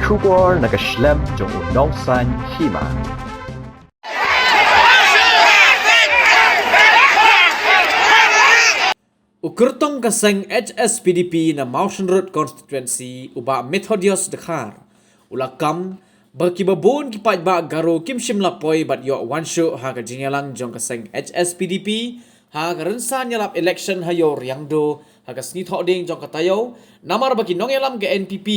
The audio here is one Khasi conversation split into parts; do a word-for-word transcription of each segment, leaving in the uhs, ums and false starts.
Khubor na ka shlem jong u Nongsaiñ Hima. U kyrtong ka seng H S P D P na Mawshynrut Constituency, u Bah Methodius Dkhar, u la kam ba kiba bun ki paidbah Garo kim shym la poi bad ïoh wan shuh ha ka jingïalang jong ka seng H S P D P ha ka rynsan ïalap election ha Ïew Riangdo ha ka sngi Thohdieng jong ka taïew, namar ba ki nongïalam ka N P P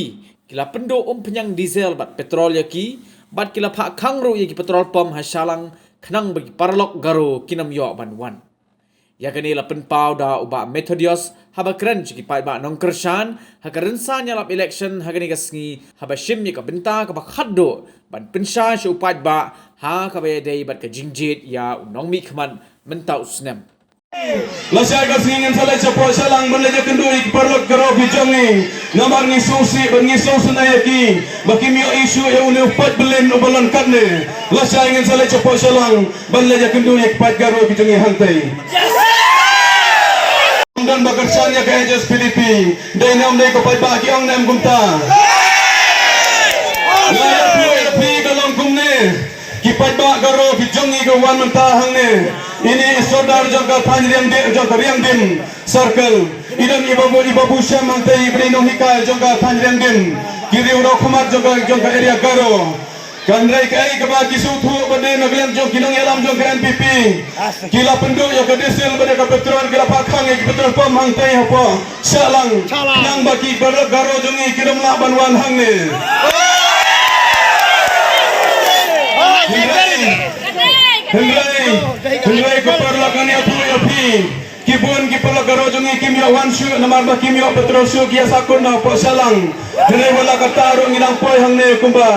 ki la pynduh umphniang diesel bad petrol ïa ki, bad ki la phah khang ruh ïa ki petrol pump ha Shalang, khnang ba ki paralok Garo kin ym ïoh ban wan. Ïa kane la pynpaw da u Bah Methodius haba kren sha ki paidbah nongkyrshan ha ka rynsan ïalap election ha kane ka sngi, haba shim ïa ka bynta kaba khatduh ban pynshai sha u paidbah ha kaba ïadei bad ka jingjied ïa u nongmihkhmat mynta u snem. Lashai ka sngi ngin sa leit shapoh Shalang ban leit ïakynduh ïa ki paralok Garo ki jong ngi. Namar ngi sngewsih bad ngi sngewsynei ïa ki ba kim ïoh issue ïa une u paid byllien uba lon katne. Lashai ngin sa leit shapoh Shalang ban leit ïakynduh ïa ki paid Garo ki jong ngi hangtei. Ym don ba kyrshan ïa ka H S P D P. Dei ne ym dei ko paidbah, ki ong ne em kumta? Nga ïathuh ïa phi ka long kumne. Ki paidbah Garo ki jong ngi ki wan mynta hangne. Ine i sordar jong ka thaiñ Riangdim, jong ka Riangdim Circle. I don i Babu, i Babu Shem hangtei, i ba dei nonghikai jong ka thaiñ Riangdim. Ki riew raw khmat jong ka, jong ka area Garo. Hynrei kaei kaba ki sngewthuh ba dei na ka liang jong ki nongïalam jong ka N P P. Ki la pynduh ïa ka diesel bad ïa ka petrol, ki la phah khang ïa ki petrol pump hangtei hapoh Shalang. Shalang. Khnang ba ki paralok Garo jong ngi kin ym lah ban wan hangne. Hynrei, hynrei, hynrei ko paralok, ngan ïathuh ïa phi. Ki bun ki paralok Garo jong ngi kim ïoh wan shuh namar ba kim ïoh petrol shuh, ki ïa sahkut na hapoh Shalang. Hynrei wat la katta ruh ngi nang poi hangne kumba,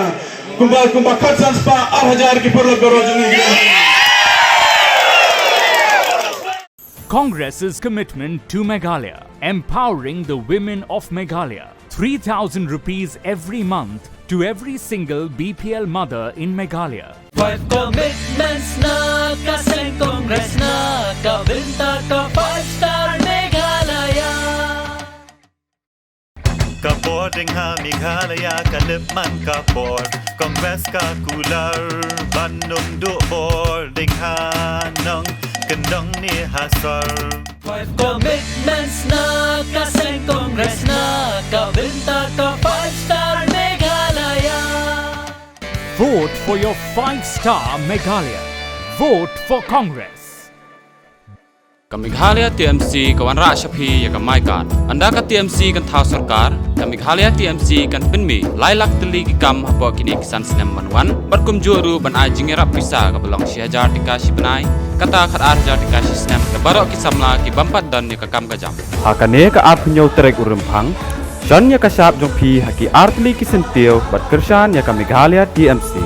kumba, kumba khatsan spah ar hajar ki paralok Garo jong ngi. Congress's commitment to Meghalaya, empowering the women of Meghalaya. Three thousand rupees every month to every single B P L mother in Meghalaya. Five commitments na ka seng Congress na ka bynta ka five star Meghalaya. Ka bor ding ha Meghalaya ka lip man ka bor. Congress ka kular ban ym duh bor ding ha nongkyndong ne ha sor. Five commitments na ka seng Congress na ka bynta ka five star Meghalaya. Vote for your five star Meghalaya. Vote for Congress. Ka Meghalaya T M C ka wanrah sha phi ïa ka My Card. Ynda ka T M C kan thaw sorkar, ka Meghalaya T M C kan pynmih lai lak tylli ki kam hapoh kine ki san snem ban wan, bad kumjuh ruh ban ai jingïarap pisa kaba long shi hajar tyngka shi bnai, kata khatar hajar tyngka shi snem, da baroh ki samla ki bym pat don ïa ka kam ka jam. Ha kane ka arphew hynñiew tarik u Rymphang, shon ïa ka shap jong phi ha ki artylli ki syntiew bad kyrshan ïa ka Meghalaya T M C.